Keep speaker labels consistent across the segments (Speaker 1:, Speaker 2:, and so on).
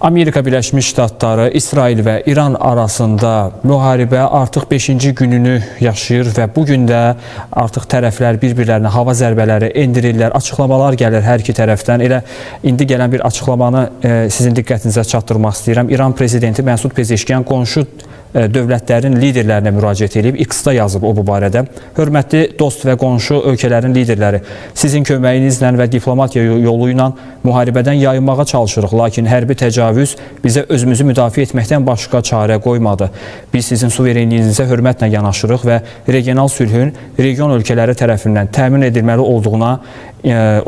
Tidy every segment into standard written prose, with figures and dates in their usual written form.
Speaker 1: Amerika Birləşmiş Ştatları, İsrail və İran arasında müharibə artıq 5-ci gününü yaşayır və bu gün də artıq tərəflər bir-birlərinə hava zərbələri endirirlər. Açıqlamalar gəlir hər iki tərəfdən. Elə indi gələn bir açıqlamanı sizin diqqətinizə çatdırmaq istəyirəm. İran prezidenti Məsud Pezeşkiyan qonşu dövlətlərin liderlərinə müraciət edib, X-da yazıb o bu barədə. Hörmətli dost və qonşu ölkələrin liderləri, sizin köməyinizlə və diplomatiya yolu ilə müharibədən yayınmağa çalışırıq, lakin hərbi təcavüz bizə özümüzü müdafiə etməkdən başqa çarə qoymadı. Biz sizin suverenliyinizə hörmətlə yanaşırıq və regional sülhün region ölkələri tərəfindən təmin edilməli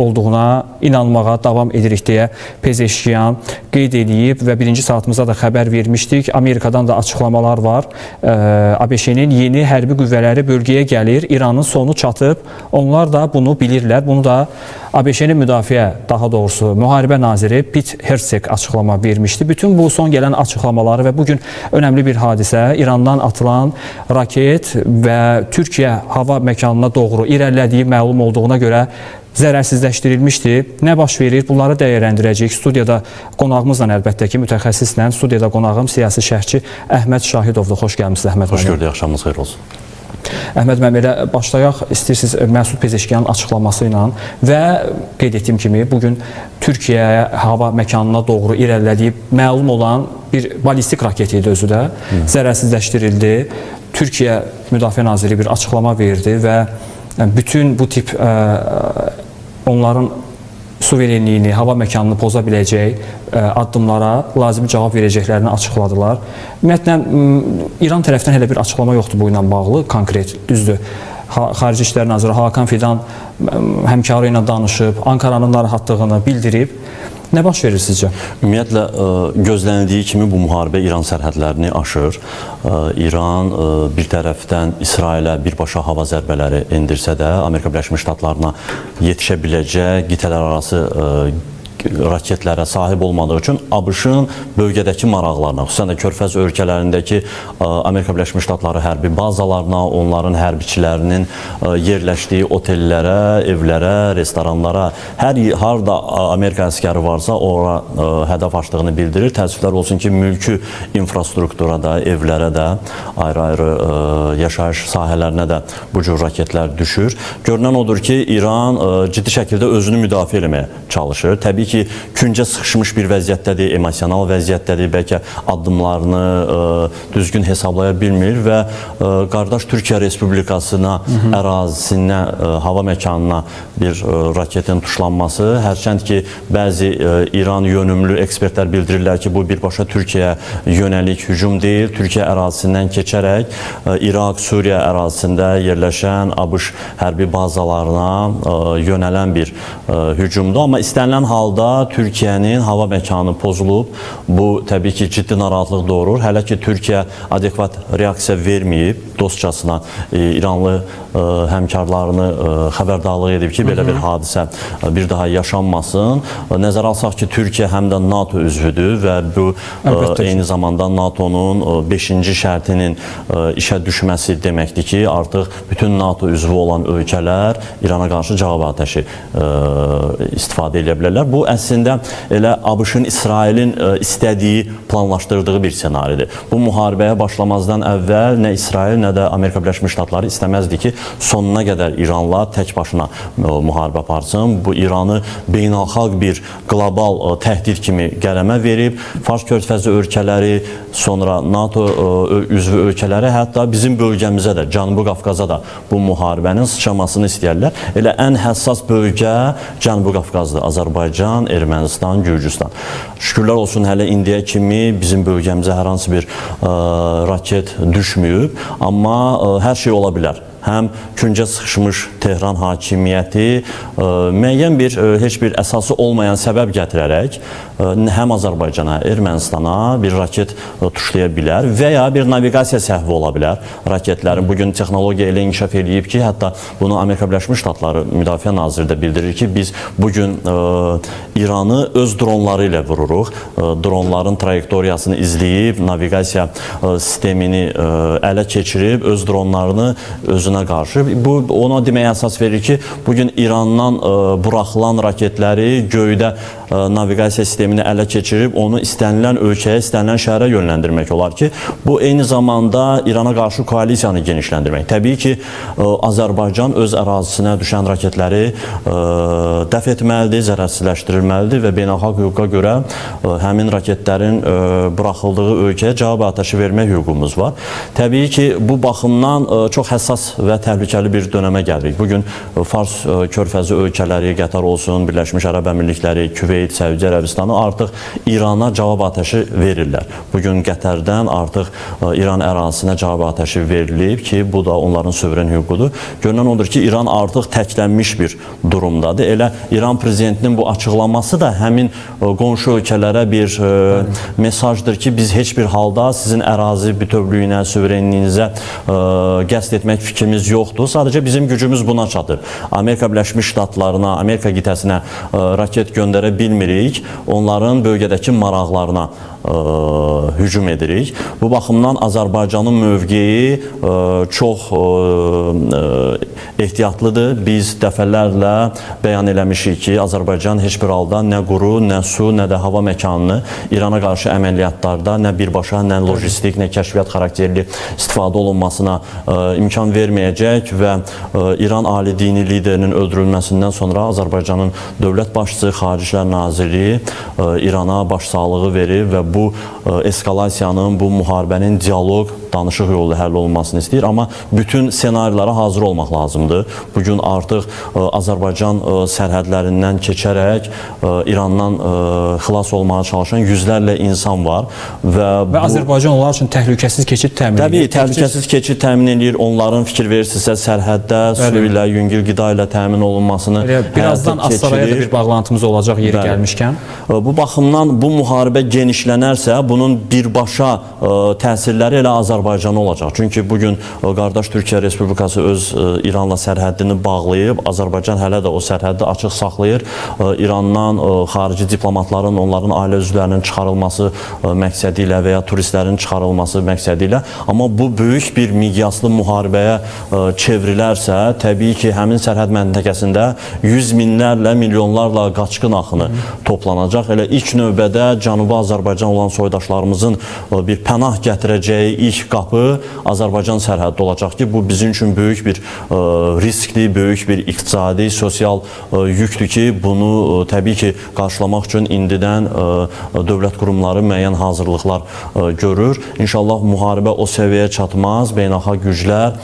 Speaker 1: olduğuna inanmağa davam edirik deyə Pezeşkiyan qeyd edib və birinci saatımıza da xəbər vermişdik. Amerikadan da açıqlamalar var. ABŞ-nin yeni hərbi qüvvələri bölgəyə gəlir. İranın sonu çatıb. Onlar da bunu bilirlər. Bunu da ABŞ-nin müdafiə, daha doğrusu müharibə naziri Pete Hegseth açıqlama vermişdi. Bütün bu son gələn açıqlamaları və bugün önəmli bir hadisə, İrandan atılan raket və Türkiyə hava məkanına doğru irəlilədiyi məlum olduğuna görə zərərsizləşdirilmişdi. Nə baş verir? Bunları dəyərləndirəcəyik. Studiyada qonağımızla əlbəttə ki, mütəxəssislə, studiyada qonağım siyasi şərhçi Əhməd Şahidovdur. Xoş gəlmisiniz Əhməd
Speaker 2: Xoş
Speaker 1: müəllim.
Speaker 2: gördük, axşamınız xeyir olsun.
Speaker 1: Əhməd müəllim, elə başlayaq istəyirsiniz Məsud Pezeşkiyanın açıqlaması ilə və qeyd etdiyim kimi bugün Türkiyə hava məkanına doğru irəlilədiyi məlum olan bir ballistik raket idi özü də. Zərərsizləşdirildi. Türkiyə Müdafiə Naziri bir açıqlama verdi və bütün bu tip onların suverenliyini, hava məkanını poza biləcək addımlara lazımi cavab verəcəklərini açıqladılar. Ümumiyyətlə, İran tərəfdən hələ bir açıqlama yoxdur bu ilə bağlı, konkret, düzdür. Xarici İşlər Naziri Hakan Fidan həmkarı ilə danışıb, Ankaranın narahatlığını bildirib. Nə baş verir sizcə?
Speaker 2: Ümumiyyətlə, gözlənildiyi kimi bu müharibə İran sərhədlərini aşır. İran bir tərəfdən İsrailə birbaşa hava zərbələri endirsə də, Amerika Birləşmiş Ştatlarına yetişə biləcək qitələr arası raketlərə sahib olmadığı üçün ABŞ-ın bölgədəki maraqlarına, xüsusən də Körfəz ölkələrindəki Amerika Birləşmiş Ştatları hərbi bazalarına, onların hərbiçilərinin yerləşdiyi otellərə, evlərə, restoranlara, hər harda Amerika əskəri varsa ora hədəf açdığını bildirir. Təəssüflər olsun ki, mülki infrastruktura da, evlərə də, ayrı-ayrı yaşayış sahələrinə də bu cür raketlər düşür. Görünən odur ki, İran ciddi şəkildə özünü müdafiə eləməyə çalışır. Təbii ki, küncə sıxışmış bir vəziyyətdədir, emosional vəziyyətdədir, bəlkə addımlarını düzgün hesablaya bilmir və qardaş Türkiyə Respublikasına, ərazisinə, hava məkanına bir raketin tuşlanması, hərçənd ki, bəzi İran yönümlü ekspertlər bildirirlər ki, bu birbaşa Türkiyəyə yönəlik hücum deyil, Türkiyə ərazisindən keçərək İraq, Suriya ərazisində yerləşən ABŞ hərbi bazalarına yönələn bir hücumdur. Amma istənilən halda Türkiyənin hava məkanı pozulub. Bu təbii ki, ciddi narahatlıq doğurur. Hələ ki, Türkiyə adekvat reaksiya verməyib, dostcasına İranlı həmkarlarını xəbərdarlıq edib ki, belə bir hadisə bir daha yaşanmasın. Nəzərə alsaq ki, Türkiyə həm də NATO üzvüdür və bu eyni zamanda NATO-nun 5-ci şərtinin işə düşməsi deməkdir ki, artıq bütün NATO üzvü olan ölkələr İrana qarşı cavab atəşi istifadə edə bilərlər. Bu əslində elə ABŞ-ın, İsrailin istədiyi, planlaşdırdığı bir senaridir. Bu müharibəyə başlamazdan əvvəl nə İsrail, nə də Amerika Birləşmiş Ştatları istəməzdi ki, sonuna qədər İranla tək başına müharibə aparsın. Bu İranı beynəlxalq bir qlobal təhdid kimi qələmə verib. Fars körfəzi ölkələri, sonra NATO üzvü ölkələri, hətta bizim bölgəmizə də, Cənubi Qafqaza da bu müharibənin sıçramasını istəyirlər. Elə ən həssas bölgə Cənubi Qafqazdır. Azərbaycan, Ermənistan, Gürcüstan. Şükürlər olsun, hələ indiyə kimi bizim bölgəmizə hər hansı bir raket düşməyib, amma hər şey ola bilər. Həm küncə sıxışmış Tehran hakimiyyəti müəyyən bir heç bir əsası olmayan səbəb gətirərək həm Azərbaycana, Ermənistana bir raket tuşlaya bilər və ya bir naviqasiya səhvi ola bilər raketlərin. Bugün texnologiya elə inkişaf eləyib ki, hətta bunu Amerika Birləşmiş Ştatları Müdafiə Naziri də bildirir ki, biz bugün İranı öz dronları ilə vururuq. Dronların trayektoriyasını izləyib, naviqasiya sistemini ələ keçirib, öz dronlarını özünə özünə qarşı. Bu ona deməyə əsas verir ki, bugün İrandan buraxılan raketləri göydə naviqasiya sistemini ələ keçirib onu istənilən ölkəyə, istənilən şəhərə yönləndirmək olar ki, bu eyni zamanda İrana qarşı koalisiyanı genişləndirmək. Təbii ki, Azərbaycan öz ərazisinə düşən raketləri dəf etməlidir, zərərsizləşdirilməlidir və beynəlxalq hüquqa görə həmin raketlərin buraxıldığı ölkəyə cavab atəşi vermək hüququmuz var. Təbii ki, bu baxımdan çox həssas və təhlükəli bir dönəmə gəlirik. Bugün Fars körfəzi ölkələri, Qətər olsun, Birləşmiş Ərəb Əmirlikləri, Küveyt, Səudiyyə Ərəbistanı artıq İrana cavab atəşi verirlər. Bugün Qətərdən artıq İran ərazisinə cavab atəşi verilib ki, bu da onların suveren hüququdur. Görünən odur ki, İran artıq təklənmiş bir durumdadır. Elə İran prezidentinin bu açıqlaması da həmin qonşu ölkələrə bir mesajdır ki, biz heç bir halda sizin ərazi bütövlüyünə, suverenliyinizə qəsd etmək fikrimiz yoxdur. Sadəcə bizim gücümüz buna çatır. Amerika Birləşmiş Ştatlarına, Amerika qitəsinə raket göndərə bilmirik. Onların bölgədəki maraqlarına hücum edirik. Bu baxımdan Azərbaycanın mövqeyi çox ehtiyatlıdır. Biz dəfələrlə bəyan eləmişik ki, Azərbaycan heç bir halda nə quru, nə su, nə də hava məkanını İrana qarşı əməliyyatlarda nə birbaşa, nə logistik, nə kəşfiyyat xarakterli istifadə olunmasına imkan verməyəcək və İran ali dini liderinin öldürülməsindən sonra Azərbaycanın dövlət başçısı, Xarici İşlər Nazirliyi İrana başsağlığı verir və bu eskalasiyanın, bu müharibənin dialoq, danışıq yolu həll olunmasını istəyir. Amma bütün senarilara hazır olmaq lazımdır. Bugün artıq Azərbaycan sərhədlərindən keçərək İrandan xilas olmağa çalışan yüzlərlə insan var. Və
Speaker 1: Azərbaycan onlar üçün təhlükəsiz keçid təmin edir.
Speaker 2: Təbii, təhlükəsiz keçid təmin edir. Onların fikir verirsinizsə sərhəddə su ilə, yüngül qida ilə təmin olunmasını
Speaker 1: birazdan Astaraya da bir bağlantımız olacaq yeri gəlmişkən.
Speaker 2: Bu baxımdan bu müharibə genişlənərsə, bunun birbaşa təsirləri elə Azərbaycana olacaq. Çünki bugün qardaş Türkiyə Respublikası öz İranla sərhəddini bağlayıb, Azərbaycan hələ də o sərhəddi açıq saxlayır. İrandan xarici diplomatların, onların ailə üzvlərinin çıxarılması məqsədi ilə və ya turistlərin çıxarılması məqsədi ilə. Amma bu böyük bir miqyaslı müharibəyə çevrilərsə, təbii ki, həmin sərhəd məntəqəsində yüz minlərlə, milyonlarla qaçqın axını toplanacaq. Elə ilk növbədə Cənubi Azərbaycan olan soydaşlarımızın bir pənah gətirəcəyi ilk qapı Azərbaycan sərhəddə olacaq ki, bu bizim üçün böyük bir riskdir, böyük bir iqtisadi, sosial yükdür ki, bunu təbii ki, qarşılamaq üçün indidən dövlət qurumları müəyyən hazırlıqlar görür. İnşallah müharibə o səviyyəyə çatmaz, beynəlxalq güclər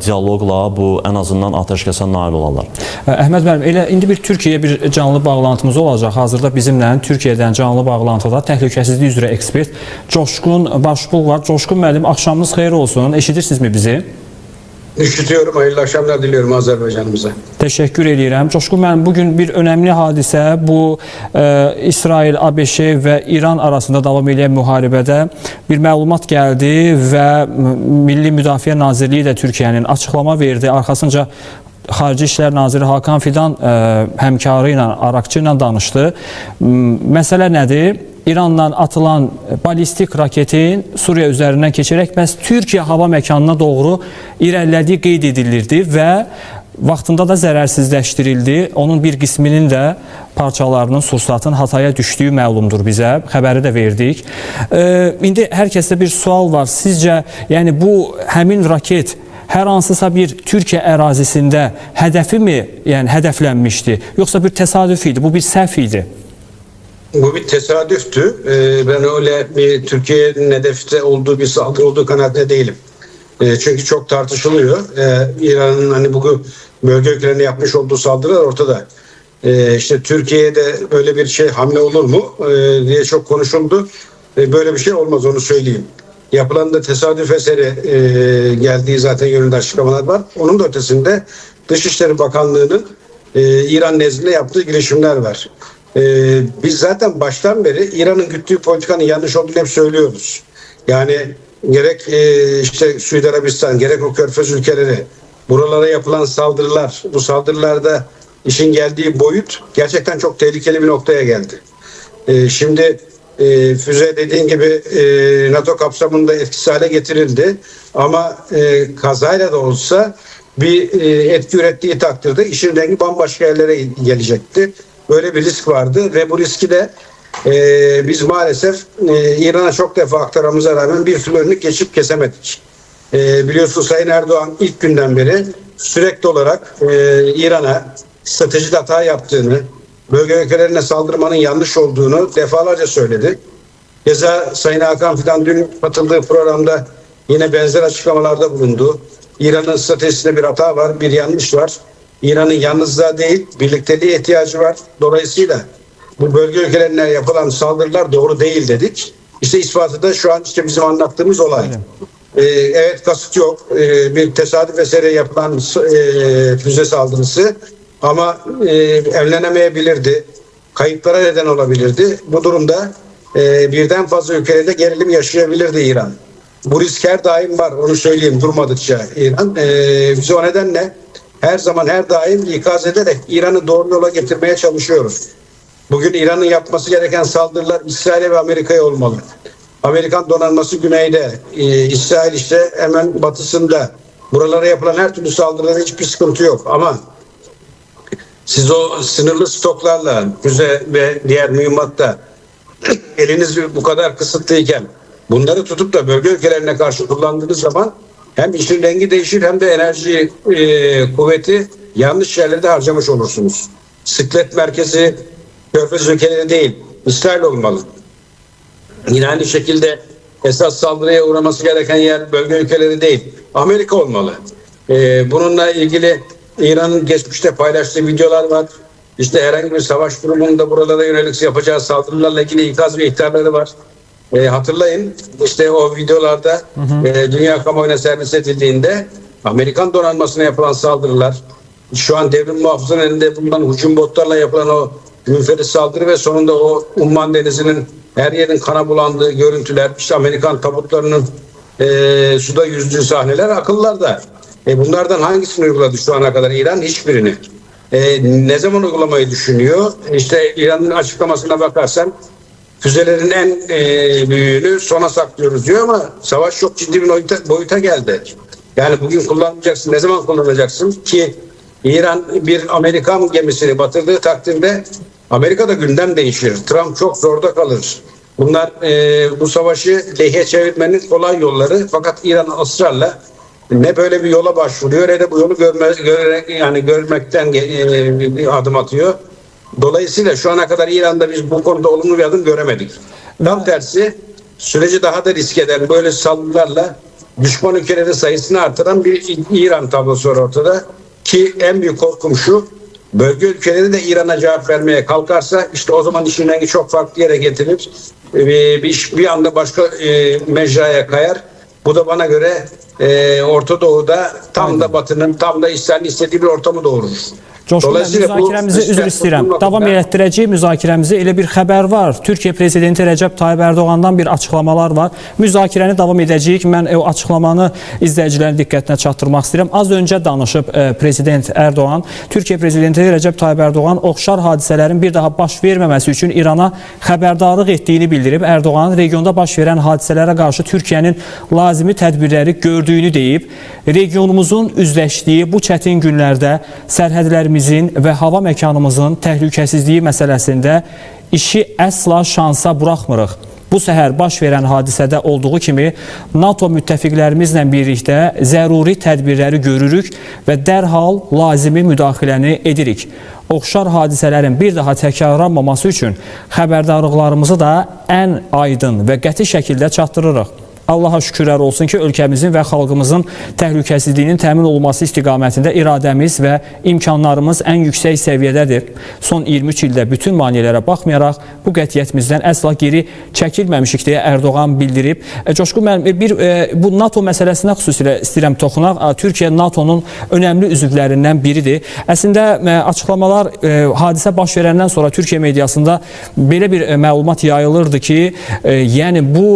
Speaker 2: dialoqla bu ən azından atəşkəsə nail olarlar.
Speaker 1: Əhməd müəllim, elə indi bir Türkiyəyə bir canlı bağlantımız olacaq. Hazırda bizimlə Türkiyədən canlı bağlantıda təhlükəsizlik üzrə ekspert Coşqun Başbuğ var. Coşqun müəllim, axşamınız xeyir olsun. Eşidirsinizmi bizi?
Speaker 3: İşitiyorum. Hayırlı akşamlar diliyorum Azerbaycan'ımıza.
Speaker 1: Təşəkkür edirəm. Coşqun müəllim, bugün bir önəmli hadisə bu İsrail, ABŞ və İran arasında davam edən müharibədə bir məlumat gəldi və Milli Müdafiə Nazirliyi də Türkiyənin açıqlama verdi. Arxasınca Xarici İşlər Naziri Hakan Fidan həmkarı ilə, Araqçı ilə danışdı. Məsələ nədir? İrandan atılan balistik raketin Suriya üzərindən keçərək məhz Türkiyə hava məkanına doğru irəlilədiyi qeyd edilirdi və vaxtında da zərərsizləşdirildi. Onun bir qisminin də parçalarının, sursatın Hataya düşdüyü məlumdur bizə. Xəbəri də verdik. İndi hər kəsdə bir sual var. Sizcə, yəni bu həmin raket hər hansısa bir Türkiyə ərazisində hədəfi mi, yəni hədəflənmişdi, yoxsa bir təsadüf idi, bu bir səhv idi?
Speaker 3: Bu bir tesadüftü. Ben öyle bir Türkiye'nin hedefte olduğu bir saldırı olduğu kanaatinde değilim. Çünkü çok tartışılıyor. İran'ın hani bugün bölge ülkelerine yapmış olduğu saldırılar ortada. İşte Türkiye'de böyle bir şey hamle olur mu diye çok konuşuldu. Böyle bir şey olmaz, onu söyleyeyim. Yapılan da tesadüf eseri geldiği zaten yönünde açıklamalar var. Onun da ötesinde Dışişleri Bakanlığı'nın İran nezdinde yaptığı girişimler var. Biz zaten baştan beri İran'ın güttüğü politikanın yanlış olduğunu hep söylüyoruz. Yani gerek işte Suudi Arabistan, gerek o Körfez ülkeleri, buralara yapılan saldırılar, bu saldırılarda işin geldiği boyut gerçekten çok tehlikeli bir noktaya geldi. Şimdi füze dediğin gibi NATO kapsamında etkisiz hale getirildi. Ama kazayla da olsa bir etki ürettiği takdirde işin rengi bambaşka yerlere gelecekti. Böyle bir risk vardı ve bu riski de biz maalesef İran'a çok defa aktaramamıza rağmen bir türlü önünü geçip kesemedik. Biliyorsun Sayın Erdoğan ilk günden beri sürekli olarak İran'a stratejik hata yaptığını, bölge ülkelerine saldırmanın yanlış olduğunu defalarca söyledi. Keza Sayın Hakan Fidan dün katıldığı programda yine benzer açıklamalarda bulundu. İran'ın stratejisinde bir hata var, bir yanlış var. İran'ın yalnızlığa değil, birlikteliğe ihtiyacı var. Dolayısıyla bu bölge ülkelerine yapılan saldırılar doğru değil dedik. İşte ispatı da şu an işte bizim anlattığımız olay. Evet, kasıt yok. Bir tesadüf eseri yapılan füze saldırısı ama önlenemeyebilirdi. Kayıplara neden olabilirdi. Bu durumda birden fazla ülkelerde gerilim yaşayabilirdi İran. Bu risk her daim var. Onu söyleyeyim durmadıkça İran. Biz o nedenle her zaman her daim ikaz ederek İran'ı doğru yola getirmeye çalışıyoruz. Bugün İran'ın yapması gereken saldırılar İsrail'e ve Amerika'ya olmalı. Amerikan donanması güneyde, İsrail işte hemen batısında. Buralara yapılan her türlü saldırılarda hiçbir sıkıntı yok. Ama siz o sınırlı stoklarla, füze ve diğer mühimmatta eliniz bu kadar kısıtlıyken bunları tutup da bölge ülkelerine karşı kullandığınız zaman hem işin rengi değişir hem de enerji kuvveti yanlış yerlerde harcamış olursunuz. Sıklet merkezi Körfez ülkeleri değil, İsrail olmalı. Yine aynı şekilde esas saldırıya uğraması gereken yer bölge ülkeleri değil, Amerika olmalı. Bununla ilgili İran'ın geçmişte paylaştığı videolar var. İşte herhangi bir savaş durumunda buralara yönelik yapacağı saldırılarla ilgili ikaz ve ihtarları var. Hatırlayın işte o videolarda dünya kamuoyuna servis edildiğinde Amerikan donanmasına yapılan saldırılar, şu an devrim muhafızının elinde bulunan hücum botlarla yapılan o münferit saldırı ve sonunda o Umman Denizi'nin her yerin kana bulandığı görüntüler, işte Amerikan tabutlarının suda yüzdüğü sahneler akıllarda. Bunlardan hangisini uyguladı şu ana kadar İran? Hiçbirini. Ne zaman uygulamayı düşünüyor? İşte İran'ın açıklamasına bakarsan füzelerin en büyüğünü sona saklıyoruz diyor ama savaş çok ciddi bir boyuta geldi. Yani bugün kullanmayacaksın, ne zaman kullanacaksın ki İran bir Amerikan gemisini batırdığı takdirde Amerika'da gündem değişir. Trump çok zorda kalır. Bunlar bu savaşı lehe çevirmenin kolay yolları. Fakat İran ısrarla ne böyle bir yola başvuruyor ne de bu yolu görmekten adım atıyor. Dolayısıyla şu ana kadar İran'da biz bu konuda olumlu bir adım göremedik. Tam tersi süreci daha da risk eden böyle saldırılarla düşman ülkelerin sayısını artıran bir İran tablosu var ortada. Ki en büyük korkum şu, bölge ülkeleri de İran'a cevap vermeye kalkarsa işte o zaman işin rengi çok farklı yere getirir. Bir anda başka mecraya kayar. Bu da bana göre Orta Doğu'da tam da Batı'nın tam da İsrail'in istediği bir ortamı doğurur.
Speaker 1: Coşqun bəy, müzakirəmizi üzr istəyirəm. Davam elətdirəcəyik müzakirəmizi. Elə bir xəbər var. Türkiyə Prezidenti Rəcəb Tayyip Ərdoğandan bir açıqlamalar var. Müzakirəni davam edəcəyik. Mən o açıqlamanı izləyicilərin diqqətinə çatdırmaq istəyirəm. Az öncə danışıb Prezident Ərdoğan. Türkiyə Prezidenti Rəcəb Tayyip Ərdoğan oxşar hadisələrin bir daha baş verməməsi üçün İrana xəbərdarlıq etdiyini bildirib. Ərdoğan regionda baş verən hadisələrə qarşı Türkiyənin lazımi tədbirləri gördüyünü deyib. Regionumuzun üzləşdiyi bu çətin günlərdə sərhədlərimizin və hava məkanımızın təhlükəsizliyi məsələsində işi əsla şansa buraxmırıq. Bu səhər baş verən hadisədə olduğu kimi NATO müttəfiqlərimizlə birlikdə zəruri tədbirləri görürük və dərhal lazımi müdaxiləni edirik. Oxşar hadisələrin bir daha təkrarlanmaması üçün xəbərdarlıqlarımızı da ən aydın və qəti şəkildə çatdırırıq. Allaha şükürlər olsun ki, ölkəmizin və xalqımızın təhlükəsizliyinin təmin olunması istiqamətində iradəmiz və imkanlarımız ən yüksək səviyyədədir. Son 23 ildə bütün maneələrə baxmayaraq bu qətiyyətimizdən əsla geri çəkilməmişik deyə Ərdoğan bildirib. Coşqun müəllim, bu NATO məsələsinə xüsusilə istəyirəm toxunaq. Türkiyə NATO-nun önəmli üzvlərindən biridir. Əslində açıqlamalar hadisə baş verəndən sonra Türkiyə mediasında belə bir məlumat yayılırdı ki, yəni bu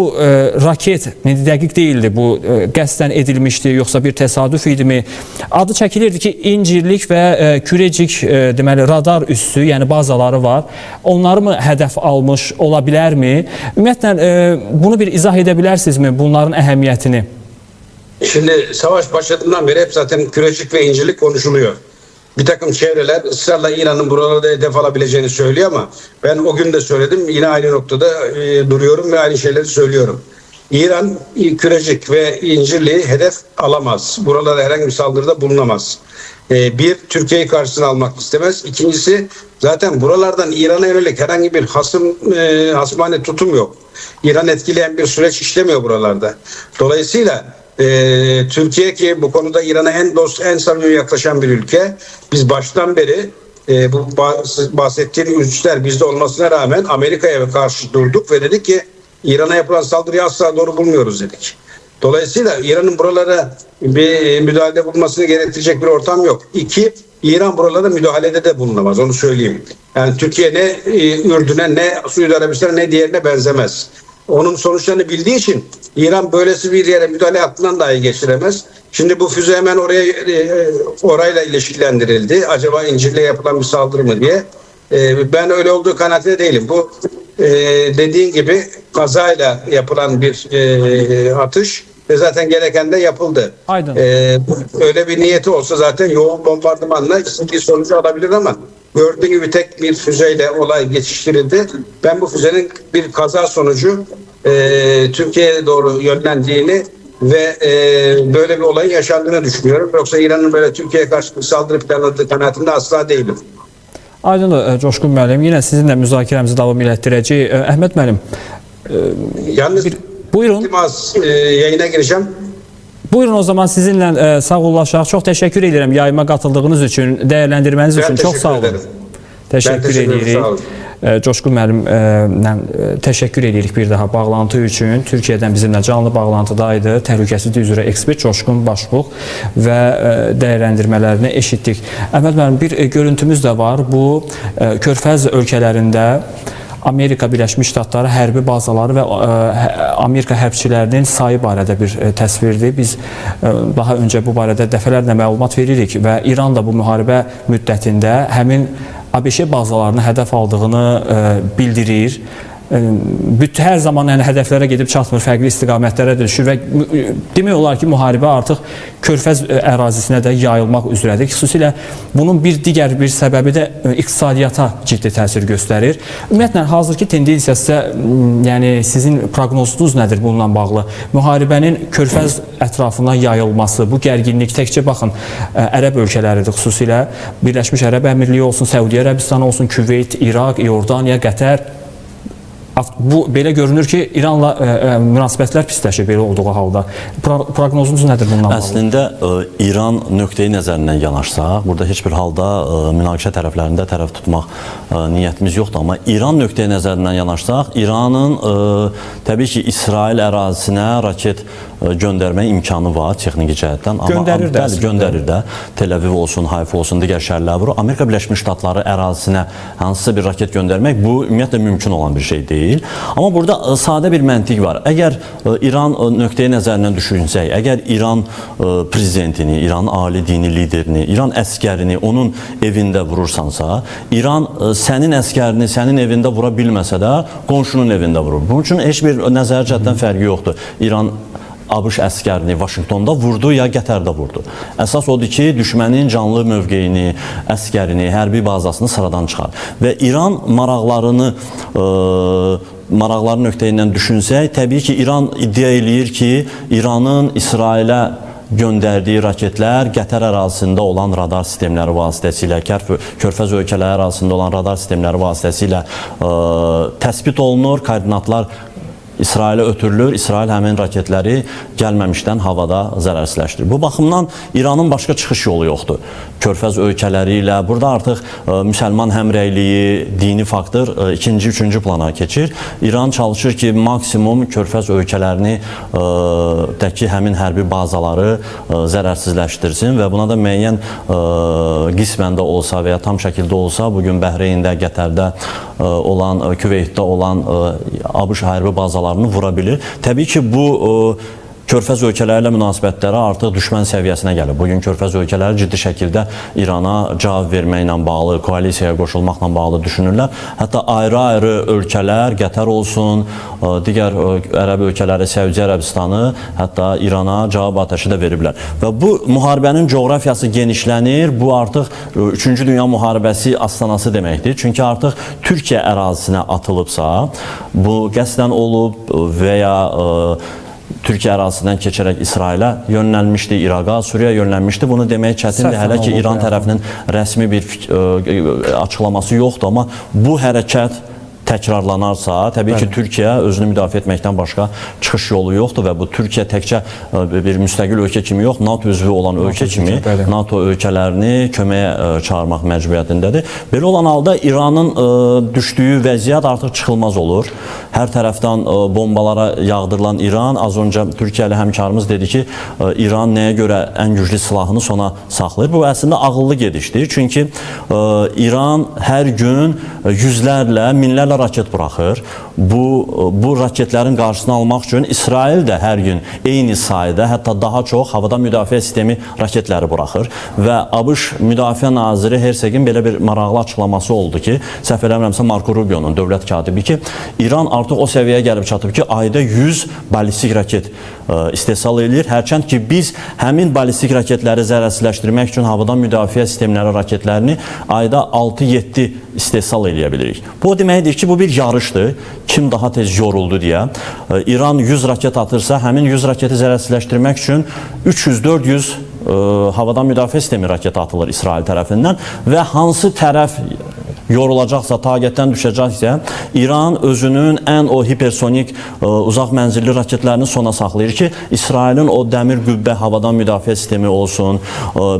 Speaker 1: raket dəqiq deyildi, bu qəsdən edilmişdi, yoxsa bir təsadüf idimi? Adı çəkilirdi ki, İncirlik və Kürecik deməli radar üssü, yəni bazaları var. Onları mı hədəf almış ola bilərmi? Ümumiyyətlə, bunu bir izah edə bilərsinizmi, bunların əhəmiyyətini?
Speaker 3: Şimdi savaş başladığından beri hep zaten Kürecik ve İncirlik konuşuluyor. Bir takım çevreler ısrarla İran'ın buralarda hedef alabileceğini söylüyor ama ben o gün de söyledim. Yine aynı noktada duruyorum ve aynı şeyleri söylüyorum. İran Kürecik ve İncirlik'i hedef alamaz. Buralara herhangi bir saldırıda bulunamaz. Bir, Türkiye'yi karşısına almak istemez. İkincisi, zaten buralardan İran'a yönelik herhangi bir hasmane tutum yok. İran etkileyen bir süreç işlemiyor buralarda. Dolayısıyla Türkiye ki bu konuda İran'a en dost, en samimi yaklaşan bir ülke. Biz baştan beri bu bahsettiğim üsler bizde olmasına rağmen Amerika'ya karşı durduk ve dedik ki İran'a yapılan saldırıyı asla doğru bulmuyoruz dedik. Dolayısıyla İran'ın buralara bir müdahalede bulunmasını gerektirecek bir ortam yok. İki, İran buralara müdahalede de bulunamaz, onu söyleyeyim. Yani Türkiye ne Ürdün'e, ne Suudi Arabistan'a, ne diğerine benzemez. Onun sonuçlarını bildiği için İran böylesi bir yere müdahale aklından dahi geçiremez. Şimdi bu füze hemen orayla ilişkilendirildi. Acaba İncirli'ye yapılan bir saldırı mı diye. Ben öyle olduğu kanaatinde değilim. Bu dediğin gibi kazayla yapılan bir atış ve zaten gereken de yapıldı.
Speaker 1: Aydın.
Speaker 3: Öyle bir niyeti olsa zaten yoğun bombardımanla istediği sonucu alabilir ama gördüğün gibi tek bir füzeyle olay geçiştirildi. Ben bu füzenin bir kaza sonucu Türkiye'ye doğru yönlendiğini ve böyle bir olayın yaşandığını düşünüyorum. Yoksa İran'ın böyle Türkiye'ye karşı bir saldırı planladığı kanaatinde asla değilim.
Speaker 1: Aydındır Coşqun müəllim, yenə sizinlə müzakirəmizi davam elətdirəcəyik. Əhməd müəllim,
Speaker 3: Yalnız
Speaker 1: buyurun.
Speaker 3: Az yayına gireceğim.
Speaker 1: Buyurun o zaman sizinlə sağollaşaq. Çox təşəkkür edirəm yayıma qatıldığınız üçün, dəyərləndirməniz üçün. Çox sağ olun. Təşəkkür edirik. Coşqun müəllimlə təşəkkür edirik bir daha bağlantı üçün. Türkiyədən bizimlə canlı bağlantıdaydı. Təhlükəsizlik üzrə ekspert Coşqun Başbuğ və dəyərləndirmələrini eşitdik. Əhməd müəllim, bir görüntümüz də var. Bu, Körfəz ölkələrində Amerika Birləşmiş Ştatları hərbi bazaları və Amerika hərbçilərinin sayı barədə bir təsvirdir. Biz daha öncə bu barədə dəfələrlə məlumat veririk və İran da bu müharibə müddətində həmin ABŞ bazalarını hədəf aldığını bildirir. Hər zaman yəni, hədəflərə gedib çatmır, fərqli istiqamətlərə də düşür və demək olar ki, müharibə artıq Körfəz ərazisinə də yayılmaq üzrədir. Xüsusilə bunun bir digər bir səbəbi də iqtisadiyyata ciddi təsir göstərir. Ümumiyyətlə, hazırki tendensiya sizə, yəni sizin proqnozunuz nədir bununla bağlı? Müharibənin Körfəz ətrafına yayılması, bu gərginlik təkcə baxın, Ərəb ölkələridir xüsusilə, Birləşmiş Ərəb Əmirliyi olsun, Səudiyyə Ərəbistanı olsun, Küveyt, İraq, İordaniya, Qətər. Bu, belə görünür ki, İranla münasibətlər pisləşir belə olduğu halda. Proqnozunuz nədir bundan bağlı?
Speaker 2: Əslində, İran nöqteyi nəzərindən yanaşsaq, burada heç bir halda münaqişə tərəflərində tərəf tutmaq niyyətimiz yoxdur. Amma İran nöqteyi nəzərindən yanaşsaq, İranın təbii ki, İsrail ərazisinə raket göndərmə imkanı var texniki cəhətdən. Amma,
Speaker 1: göndərir də.
Speaker 2: Bəli, göndərir də. Tel Aviv olsun, Hayfa olsun, digər şəhərlər vurur. Amerika Birləşmiş Ştatları ərazisinə hansısa bir raket göndərmək bu ümumiyyətlə mümkün olan bir şey deyil. Amma burada sadə bir məntiq var. Əgər İran nöqteyi nəzərindən düşünsək, əgər İran prezidentini, İranın ali dini liderini, İran əskərini onun evində vurursansa, İran sənin əskərini sənin evində vura bilməsə də qonşunun evində vurur. Bunun üçün heç bir nəzəri cəhətdən fərqi yoxdur. İran ABŞ əskərini Vaşinqtonda vurdu ya Qətərdə vurdu. Əsas odur ki, düşmənin canlı mövqeyini, əskərini, hərbi bazasını sıradan çıxar. Və İran maraqlarını maraqları nöqteyindən düşünsək, təbii ki, İran iddia eləyir ki, İranın İsrailə göndərdiyi raketlər Qətər ərazisində olan radar sistemləri vasitəsilə, Körfəz ölkələri ərazisində olan radar sistemləri vasitəsilə təsbit olunur, koordinatlar İsrailə ötürülür, İsrail həmin raketləri gəlməmişdən havada zərərsizləşdirir. Bu baxımdan İranın başqa çıxış yolu yoxdur. Körfəz ölkələri ilə burada artıq müsəlman həmrəyliyi, dini faktor ikinci, üçüncü plana keçir. İran çalışır ki, maksimum Körfəz ölkələrini dəki həmin hərbi bazaları zərərsizləşdirsin və buna da müəyyən qismən də olsa və ya tam şəkildə olsa, bugün Bəhreyndə, Qətərdə olan, Küveytdə olan ABŞ hərbi bazalarını vura bilir. Təbii ki, bu Körfəz ölkələri ilə münasibətləri artıq düşmən səviyyəsinə gəlib. Bugün Körfəz ölkələri ciddi şəkildə İrana cavab verməklə bağlı, koalisiyaya qoşulmaqla bağlı düşünürlər. Hətta ayrı-ayrı ölkələr, Qətər olsun, digər ərəb ölkələri, Səudiyyə Ərəbistanı, hətta İrana cavab atəşi də veriblər. Və bu müharibənin coğrafiyası genişlənir. Bu artıq 3-cü Dünya müharibəsi astanası deməkdir. Çünki artıq Türkiyə ərazisinə atılıbsa, bu qəsdən olub və ya Türkiyə ərazisindən keçərək İsrailə yönlənmişdi, İraqa, Suriyaya yönlənmişdi. Bunu demək çətindir. Hələ ki İran tərəfinin rəsmi bir açıqlaması yoxdur, amma bu hərəkət təkrarlanarsa, təbii ki, Türkiyə özünü müdafiə etməkdən başqa çıxış yolu yoxdur və bu Türkiyə təkcə bir müstəqil ölkə kimi yox, NATO üzvü olan ölkə kimi NATO ölkələrini köməyə çağırmaq məcburiyyətindədir. Belə olan halda İranın düşdüyü vəziyyət artıq çıxılmaz olur. Hər tərəfdən bombalara yağdırılan İran, az öncə Türkiyəli həmkarımız dedi ki, İran nəyə görə ən güclü silahını sona saxlayır? Bu əslində ağıllı gedişdir. Çünki İran hər gün yüzlərlə, minlərlə raket buraxır. Bu raketlərin qarşısını almaq üçün İsrail də hər gün eyni sayda, hətta daha çox havadan müdafiə sistemi raketləri buraxır. Və ABŞ Müdafiə Naziri Hersegin belə bir maraqlı açıqlaması oldu ki, səhv eləmirəmsə Marco Rubio'nun dövlət katibi ki, İran artıq o səviyyəyə gəlib çatıb ki, ayda 100 ballistik raket istehsal eləyir. Hərçənd ki, biz həmin ballistik raketləri zərərsizləşdirmək üçün havadan müdafiə sistemləri raketlərini ayda 6-7 istehsal eləyə bilirik. Bu o deməkdir ki, bu bir yarışdır. Kim daha tez yoruldu deyə. İran 100 raket atırsa, həmin 100 raketi zərərsizləşdirmək üçün 300-400 havadan müdafiə sistemi raketi atılır İsrail tərəfindən və hansı tərəf yorulacaqsa, taqətdən düşəcəksə, İran özünün ən o hipersonik uzaq mənzilli raketlərini sona saxlayır ki, İsrailin o dəmir qübbə havadan müdafiə sistemi olsun,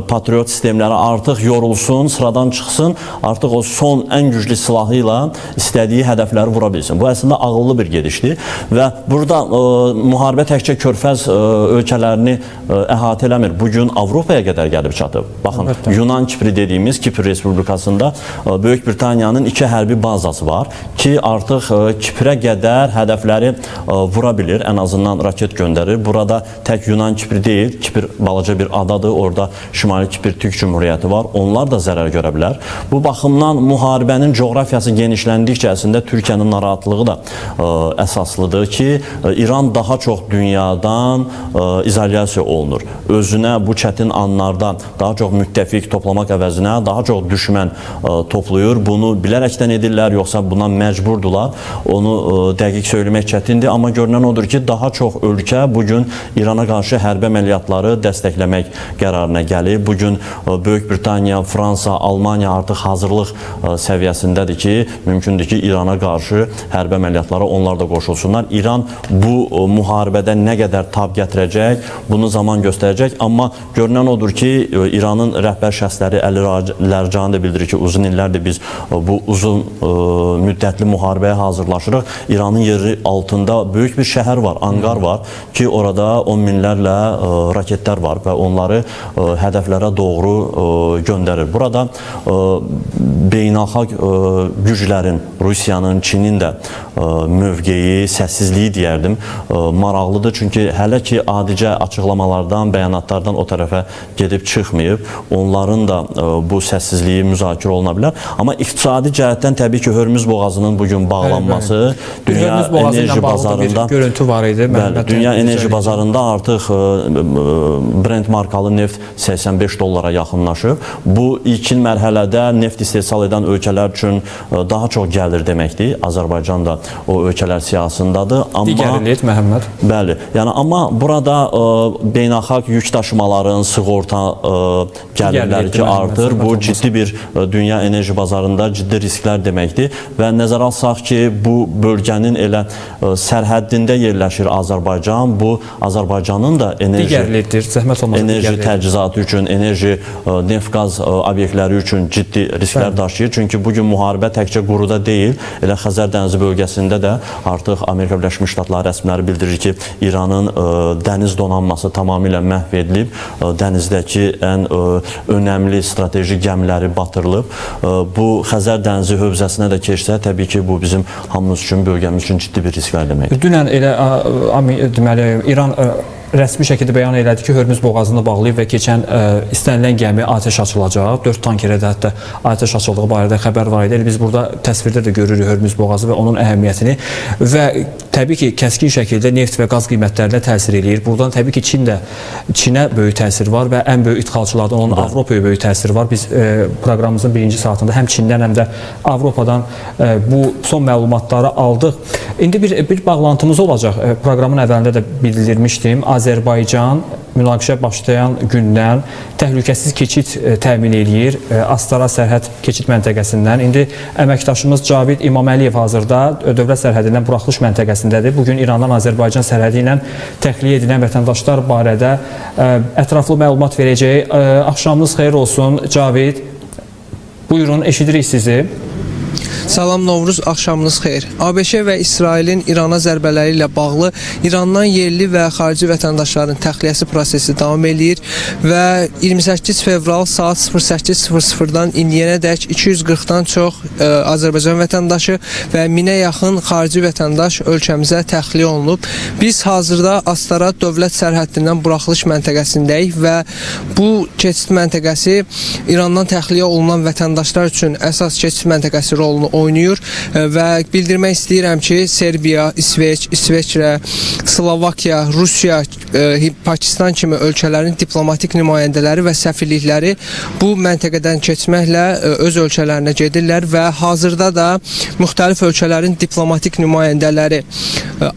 Speaker 2: Patriot sistemləri artıq yorulsun, sıradan çıxsın, artıq o son ən güclü silahı ilə istədiyi hədəfləri vura bilsin. Bu əslində ağıllı bir gedişdir və burada müharibə təkcə Körfəz ölkələrini əhatə eləmir. Bugün Avropaya qədər gəlib çatıb. Baxın, əlbəttə. Yunan Kipri dediyimiz Kipr Respublikasında Böyük Britaniyanın 2 hərbi bazası var ki, artıq Kiprə qədər hədəfləri vura bilir, ən azından raket göndərir. Burada tək Yunan Kipri deyil, Kipr balaca bir adadır, orada Şimali Kipr Türk Cümhuriyyəti var, onlar da zərər görə bilər. Bu baxımdan müharibənin coğrafiyası genişləndikcə əslində Türkiyənin narahatlığı da əsaslıdır ki, İran daha çox dünyadan izolyasiya olunur. Özünə bu çətin anlarda daha çox müttəfiq toplamaq əvəzinə daha çox düşmən toplayır. Bunu bilərəkdən edirlər, yoxsa buna məcburdular. Onu dəqiq söyləmək çətindir, amma görünən odur ki, daha çox ölkə bugün İrana qarşı hərbi əməliyyatları dəstəkləmək qərarına gəlib. Bugün Böyük Britaniya, Fransa, Almaniya artıq hazırlıq səviyyəsindədir ki, mümkündür ki, İrana qarşı hərbi əməliyyatlara onlar da qoşulsunlar. İran bu müharibədə nə qədər tab gətirəcək, bunu zaman göstərəcək, amma görünən odur ki, İranın rəhbər şəxsləri Əli Lərcani də bildirir ki, uzun illərdir biz bu uzun müddətli müharibəyə hazırlaşırıq. İranın yeri altında böyük bir şəhər var, Anqar var ki, orada on minlərlə raketlər var və onları hədəflərə doğru göndərir. Burada beynəlxalq güclərin, Rusiyanın, Çinin də mövqeyi, səssizliyi deyərdim, maraqlıdır. Çünki hələ ki, adicə açıqlamalardan, bəyanatlardan o tərəfə gedib çıxmayıb. Onların da bu səssizliyi müzakirə oluna bilər. Amma iqtisadi cəhətdən təbii ki, Hörmüz boğazının bugün bağlanması, dünya enerji bazarında
Speaker 1: bir görüntü var idi.
Speaker 2: Bəli, dünya enerji bazarında artıq Brent markalı neft 85 dollara yaxınlaşıb. Bu ilkin mərhələdə neft istehsal edən ölkələr üçün daha çox gəlir deməkdir. Azərbaycan da o ölkələr siyahısındadır.
Speaker 1: Amma digər eləyir Məhəmməd.
Speaker 2: Bəli. Yəni amma burada beynəlxalq yük daşımaların sığorta gəlirləri ki artır. Bu ciddi bir dünya enerji bazarında ciddi risklər deməkdir və nəzərə alsaq ki, bu bölgənin elə sərhəddində yerləşir Azərbaycan. Bu Azərbaycanın da enerji
Speaker 1: zəhmət olmasa
Speaker 2: enerji təchizatı üçün, enerji neft-qaz obyektləri üçün ciddi risklər daşıyır. Çünki bugün müharibə təkcə quruda deyil, elə Xəzər dənizi bölgəsində də artıq Amerika Birləşmiş Ştatları rəsmiləri bildirir ki, İranın dəniz donanması tamamilə məhv edilib, dənizdəki ən önəmli strateji gəmiləri batırılıb. Bu Xəzər dənizi hövzəsinə də keçsə, təbii ki, bu bizim hamımız üçün, bölgəmiz üçün ciddi bir risklər deməkdir.
Speaker 1: Dünən elə deməli İran rəsmi şəkildə bəyan elədi ki, Hörmüz boğazını bağlayıb və keçən istənilən gəmi atəş açılacaq. 4 tankerə də hətta atəş açıldığı barədə xəbər var idi. Elə biz burada təsvirdə də görürük Hörmüz boğazı və onun əhəmiyyətini və təbii ki, kəskin şəkildə neft və qaz qiymətlərinə təsir eləyir. Buradan təbii ki, Çinə böyük təsir var və ən böyük idxalçılardan olan Avropaya böyük təsir var. Biz proqramımızın birinci saatında həm Çindən, həm də Avropadan bu son məlumatları aldıq. İndi bir bağlantımız olacaq. Proqramın əvvəlində də bildirmişdim. Azərbaycan münaqişə başlayan gündən təhlükəsiz keçid təmin eləyir Astara sərhəd keçid məntəqəsindən. İndi əməkdaşımız Cavid İmaməliyev hazırda dövlət sərhədindən buraxılış məntəqəsindədir. Bugün İrandan Azərbaycan sərhədi ilə təxliyə edilən vətəndaşlar barədə ətraflı məlumat verəcək. Axşamınız xeyir olsun Cavid. Buyurun, eşidirik sizi.
Speaker 4: Salam Novruz, axşamınız xeyir. ABŞ və İsrailin İrana zərbələri ilə bağlı İrandan yerli və xarici vətəndaşların təxliyəsi prosesi davam eləyir və 28 fevral saat 08:00-dan indiyənədək 240-dan çox Azərbaycan vətəndaşı və 1000-ə yaxın xarici vətəndaş ölkəmizə təxliyə olunub. Biz hazırda Astara dövlət sərhəddindən buraxılış məntəqəsindəyik və bu keçid məntəqəsi İrandan təxliyə olunan vətəndaşlar üçün əsas keçid məntəqəsi rolunu oynayır və bildirmək istəyirəm ki, Serbiya, İsveç, İsveçrə, Slovakiya, Rusiya, Pakistan kimi ölkələrin diplomatik nümayəndələri və səfirlikləri bu məntəqədən keçməklə öz ölkələrinə gedirlər və hazırda da müxtəlif ölkələrin diplomatik nümayəndələri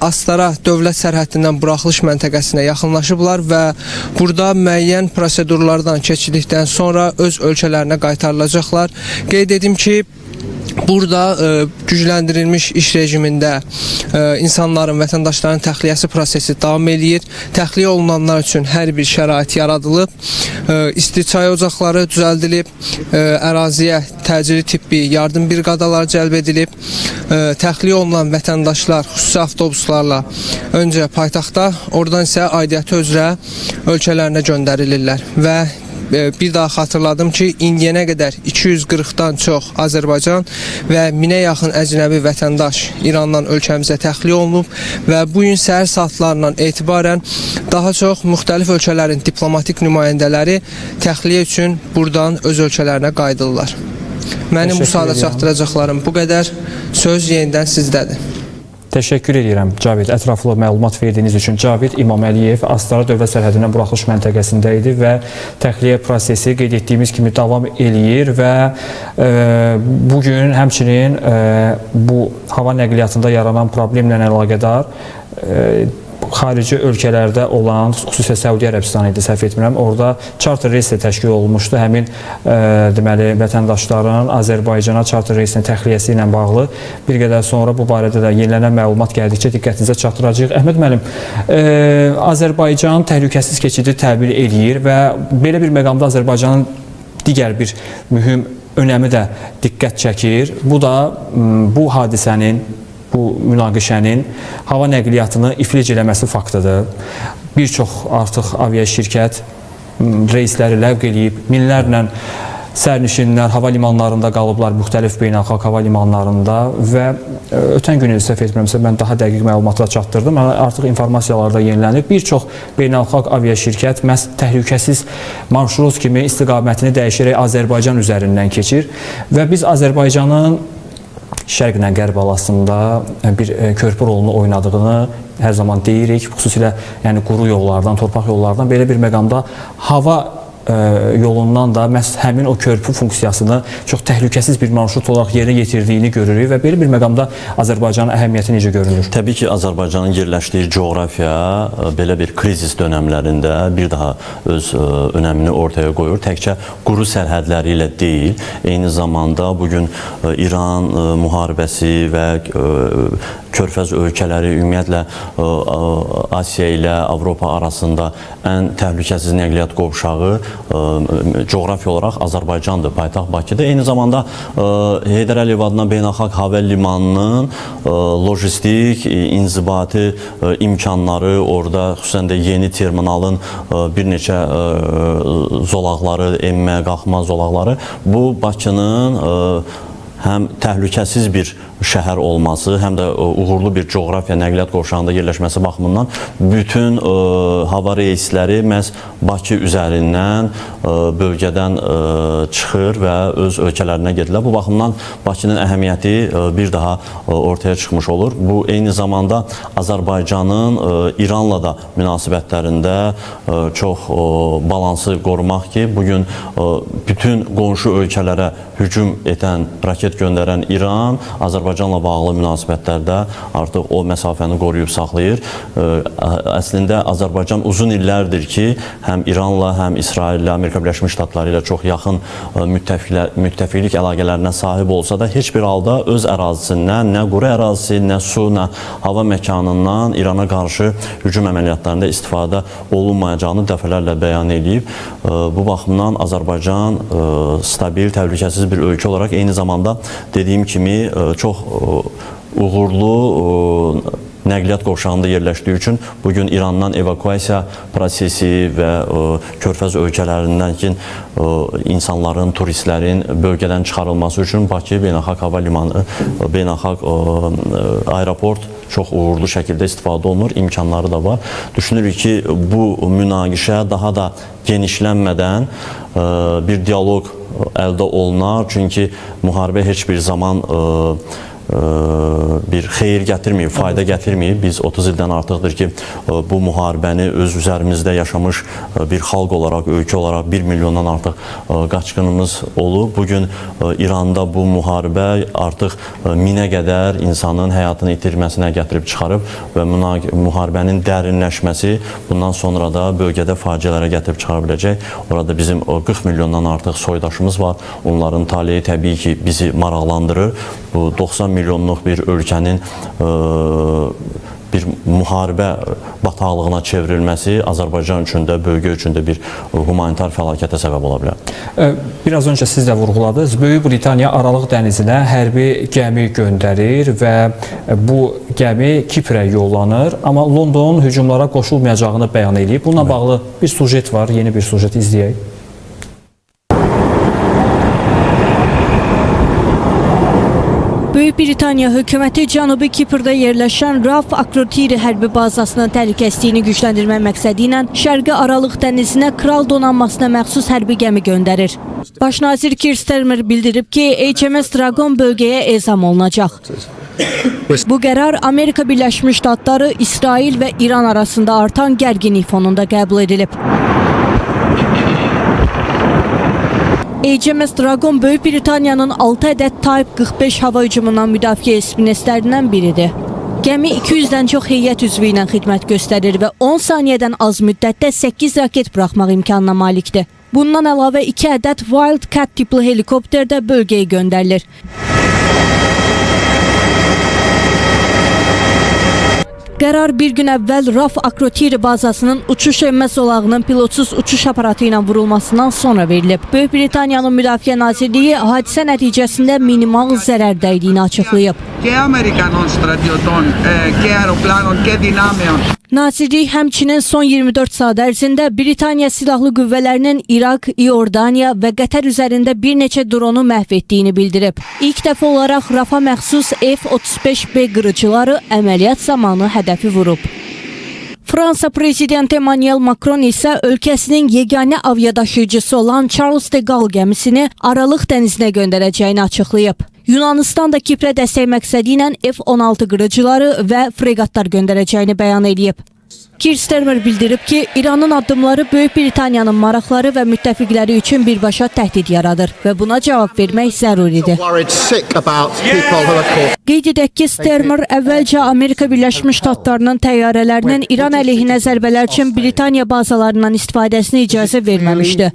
Speaker 4: Astara dövlət sərhəddindən buraxılış məntəqəsinə yaxınlaşıblar və burada müəyyən prosedurlardan keçildikdən sonra öz ölkələrinə qaytarılacaqlar. Qeyd edim ki, burada gücləndirilmiş iş rejimində insanların, vətəndaşların təxliyəsi prosesi davam eləyir. Təxliyə olunanlar üçün hər bir şərait yaradılıb, isti çay ocaqları düzəldilib, əraziyə təcili tibbi yardım briqadaları cəlb edilib. Təxliyə olunan vətəndaşlar xüsusi avtobuslarla öncə paytaxta, oradan isə aidiyyəti üzrə ölkələrinə göndərilirlər və bir daha xatırladım ki, indiyənə qədər 240-dan çox Azərbaycan və 1000-ə yaxın əcnəbi vətəndaş İrandan ölkəmizə təxliyə olunub və bu gün səhər saatlarından etibarən daha çox müxtəlif ölkələrin diplomatik nümayəndələri təxliyə üçün buradan öz ölkələrinə qayıdırlar. Mənim bu saata çatdıracaqlarım bu qədər. Söz yenidən sizdədir.
Speaker 1: Təşəkkür edirəm Cavid, ətraflı məlumat verdiyiniz üçün. Cavid İmaməliyev Astara dövlət sərhədindən buraxılış məntəqəsində idi və təxliyə prosesi qeyd etdiyimiz kimi davam eləyir və bugün həmçinin bu hava nəqliyyatında yaranan problemlə əlaqədar xarici ölkələrdə olan, xüsusilə Səudiyyə Ərəbistanı idi, səhv etmirəm, orada charter reyslə təşkil olunmuşdu. Həmin deməli, vətəndaşların Azərbaycana charter reysinin təxliyəsi ilə bağlı bir qədər sonra bu barədə də yenilənən məlumat gəldikcə diqqətinizə çatdıracağıq. Əhməd müəllim, Azərbaycan təhlükəsiz keçidi təmin eləyir və belə bir məqamda Azərbaycanın digər bir mühüm önəmi də diqqət çəkir. Bu da bu hadisənin, bu münaqişənin hava nəqliyyatını iflic eləməsi faktıdır. Bir çox artıq aviaşirkət reysləri ləğv eləyib, minlərlə sərnişinlər hava limanlarında qalıblar, müxtəlif beynəlxalq hava limanlarında və ötən gün səhv etmirəmsə mən daha dəqiq məlumatlar çatdırdım. Artıq informasiyalar da yenilənib. Bir çox beynəlxalq aviaşirkət məhz təhlükəsiz marşrut kimi istiqamətini dəyişərək Azərbaycan üzərindən keçir və biz Azərbaycanın şərqlə qərb arasında bir körpü rolunu oynadığını hər zaman deyirik. Xüsusilə yəni quru yollardan, torpaq yollardan belə bir məqamda hava yolundan da məhz həmin o körpü funksiyasını çox təhlükəsiz bir marşrut olaraq yerinə yetirdiyini görürük və belə bir məqamda Azərbaycanın əhəmiyyəti necə görünür?
Speaker 2: Təbii ki, Azərbaycanın yerləşdiyi coğrafiya belə bir krizis dönəmlərində bir daha öz önəmini ortaya qoyur. Təkcə quru sərhədləri ilə deyil, eyni zamanda bugün İran müharibəsi və Körfəz ölkələri, ümumiyyətlə Asiya ilə Avropa arasında ən təhlükəsiz nəqliyyat qovşağı coğrafi olaraq Azərbaycandır, paytaxt Bakıdır. Eyni zamanda Heydər Əliyev adına beynəlxalq hava limanının logistik, inzibati imkanları, orada xüsusən də yeni terminalın bir neçə zolaqları, enmə, qalxma zolaqları, bu Bakının həm təhlükəsiz bir şəhər olması, həm də uğurlu bir coğrafiya nəqliyyat qovşağında yerləşməsi baxımından bütün hava reysləri məhz Bakı üzərindən bölgədən çıxır və öz ölkələrinə gedirlər. Bu baxımdan Bakının əhəmiyyəti bir daha ortaya çıxmış olur. Bu eyni zamanda Azərbaycanın İranla da münasibətlərində çox balansı qorumaq ki, bugün bütün qonşu ölkələrə hücum edən, raket göndərən İran Azərbaycanla bağlı münasibətlərdə artıq o məsafəni qoruyub saxlayır. Əslində Azərbaycan uzun illərdir ki, həm İranla, həm İsraillə, Amerika Birləşmiş Ştatları ilə çox yaxın müttəfiqlik əlaqələrinə sahib olsa da heç bir halda öz ərazisindən, nə quru ərazisi, nə su, nə hava məkanından İrana qarşı hücum əməliyyatlarında istifadə olunmayacağını dəfələrlə bəyan edib. Bu baxımdan Azərbaycan stabil, təhlükəsiz bir ölkə olaraq eyni zamanda dediyim kimi çox uğurlu nəqliyyat qovşağında yerləşdiyi üçün bugün İrandan evakuasiya prosesi və Körfəz ölkələrindən ki, insanların, turistlərin bölgədən çıxarılması üçün Bakı Beynəlxalq Hava Limanı, beynəlxalq aeroport çox uğurlu şəkildə istifadə olunur, imkanları da var. Düşünürük ki, bu münaqişə daha da genişlənmədən bir dialoq əldə olunar. Çünki müharibə heç bir zaman bir xeyir gətirməyib, fayda gətirməyib. Biz 30 ildən artıqdır ki, bu müharibəni öz üzərimizdə yaşamış bir xalq olaraq, ölkə olaraq 1 milyondan artıq qaçqınımız olub. Bugün İranda bu müharibə artıq 1000-ə qədər insanın həyatını itirməsinə gətirib çıxarıb və müharibənin dərinləşməsi bundan sonra da bölgədə faciələrə gətirib çıxara biləcək. Orada bizim 40 milyondan artıq soydaşımız var. Onların taleyi təbii ki, bizi maraqlandırır. Bu 90 milyonluq bir ölkənin bir müharibə bataqlığına çevrilməsi Azərbaycan üçün də, bölgə üçün də bir humanitar fəlakətə səbəb ola bilər.
Speaker 1: Biraz öncə siz də vurğuladınız. Böyük Britaniya Aralıq dənizinə hərbi gəmi göndərir və bu gəmi Kiprə yollanır. Amma London hücumlara qoşulmayacağını bəyan edib. Bununla bağlı bir sujet var, yeni bir sujet izləyək.
Speaker 5: Böyük Britaniya hökuməti Cənubi Kiprdə yerləşən RAF Akrotiri hərbi bazasının təhlükəsizliyini gücləndirmək məqsədi ilə Şərqi Aralıq dənizinə Kral donanmasına məxsus hərbi gəmi göndərir. Baş nazir Keir Starmer bildirib ki, HMS Dragon bölgəyə ezam olunacaq. Bu qərar Amerika Birləşmiş Ştatları, İsrail və İran arasında artan gərginlik fonunda qəbul edilib. HMS Dragon Böyük Britaniyanın 6 ədəd Type 45 hava hücumundan müdafiə esmineslərindən biridir. Gəmi 200-dən çox heyət üzvü ilə xidmət göstərir və 10 saniyədən az müddətdə 8 raket buraxmaq imkanına malikdir. Bundan əlavə 2 ədəd Wildcat tipli helikopter də bölgəyə göndərilir. Qərar bir gün əvvəl RAF Akrotiri bazasının uçuş enmə zolağının pilotsuz uçuş aparatı ilə vurulmasından sonra verilib. Böyük Britaniyanın Müdafiə Nazirliyi hadisə nəticəsində minimal zərər dəydiyini açıqlayıb. Nazirlik həmçinin son 24 saat ərzində Britaniya Silahlı Qüvvələrinin İraq, İordaniya və Qətər üzərində bir neçə dronu məhv etdiyini bildirib. İlk dəfə olaraq RAF-a məxsus F-35B qırıcıları əməliyyat zamanı hədəfi vurub. Fransa prezidenti Emmanuel Macron isə ölkəsinin yeganə aviadaşıyıcısı olan Charles de Gaulle gəmisini Aralıq dənizinə göndərəcəyini açıqlayıb. Yunanistan da Kiprə dəstək məqsədi ilə F-16 qırıcıları və freqatlar göndərəcəyini bəyan edib. Keir Starmer bildirib ki, İranın addımları Böyük Britaniyanın maraqları və müttəfiqləri üçün birbaşa təhdid yaradır və buna cavab vermək zəruridir. Qeyd edək ki, Starmer əvvəlcə Amerika Birləşmiş Ştatlarının təyyarələrinin İran əleyhinə zərbələr üçün Britaniya bazalarından istifadəsinə icazə verməmişdi.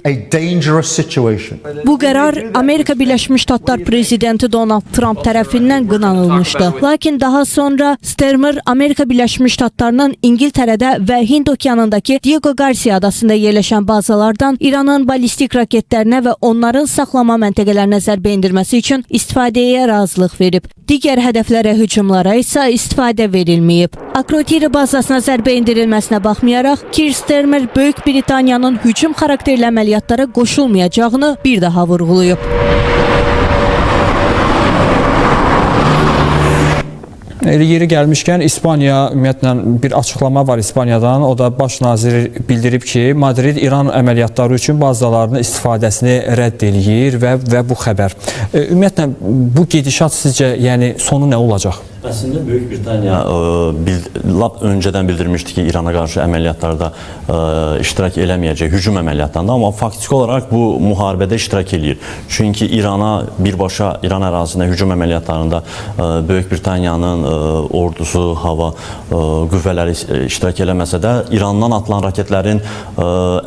Speaker 5: Bu qərar Amerika Birləşmiş Ştatlar prezidenti Donald Trump tərəfindən qınanılmışdı. Lakin daha sonra Starmer Amerika Birləşmiş Ştatlarının İngiltərədə və Hind okeanındakı Diego Garcia adasında yerləşən bazalardan İranın ballistik raketlərinə və onların saxlama məntəqələrinə zərbə endirməsi üçün istifadəyə razılıq verib. Digər hədəflərə hücumlara isə istifadə verilməyib. Akrotiri bazasına zərbə endirilməsinə baxmayaraq, Keir Starmer Böyük Britaniyanın hücum xarakterli əməliyyatlara qoşulmayacağını bir daha vurğulayıb.
Speaker 1: Elə yeri gəlmişkən İspaniya ümumiyyətlə bir açıqlama var İspaniyadan. O da baş nazir bildirib ki, Madrid İran əməliyyatları üçün bazalarının istifadəsini rədd eləyir və bu xəbər. Ümumiyyətlə bu gedişat sizcə, yəni sonu nə olacaq?
Speaker 2: Əslində Böyük Britaniya lap öncədən bildirmişdi ki, İrana qarşı əməliyyatlarda iştirak eləməyəcək, hücum əməliyyatlarında, amma faktiki olaraq bu müharibədə iştirak eləyir. Çünki İrana birbaşa İran ərazisində hücum əməliyyatlarında Böyük Britaniyanın ordusu, hava qüvvələri iştirak eləməsə də İrandan atılan raketlərin